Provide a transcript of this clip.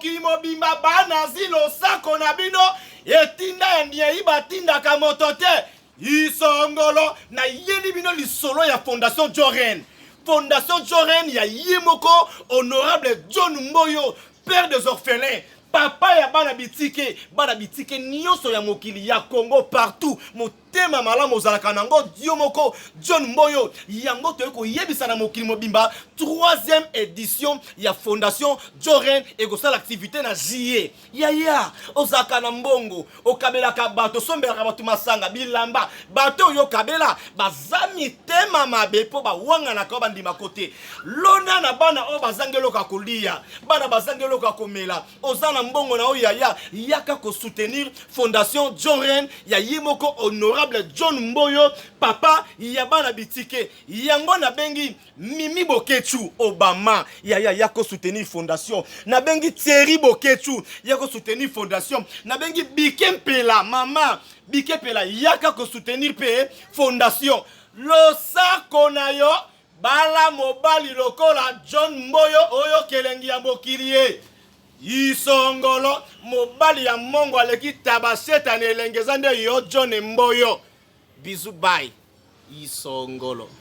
mokili mobimba banazi losako na bino etinda ya niei batindaka moto te isongolo nayeli bino lisolo ya fondation joren fondation joren ya ye moko honorable john mboyo père des orphelins papa ya bana bitike bana bitike nyonso ya mokili ya congo partout motema malamu ozalaka nango dio moko john mboyo yango toyei koyebisa na mokili mobimba troisième édition ya fondation joren ekosala activité na juillet yaya ozalaka na mbongo okabelaka bato osombelaka bato masanga bilamba bato oyo okabela baza mitema mabe mpo bawanganaka oyo bandimako te lona na bana oyo bazangi eloko ya kolia bana bazangi eloko ya komela oza na mbongo na oyo yaya yaka kosoutenir fondation john ren ya ye moko honorable john mboyo papa ya bana bitike yango nabengi Mimi Boketshu Obama yaya ya ko soutenir fondation nabengi Thierry Boketshu ya ko soutenir fondation nabengi Bike Mpela mama Bike Mpela yaka ko soutenir pe fondation losako na yo bala mobali lokola John Mboyo oyo kelengi ya mokili ye isongolo mobali ya mongo aleki tabaseta na elenge eza nde yo John Mboyo bisous bye isongolo.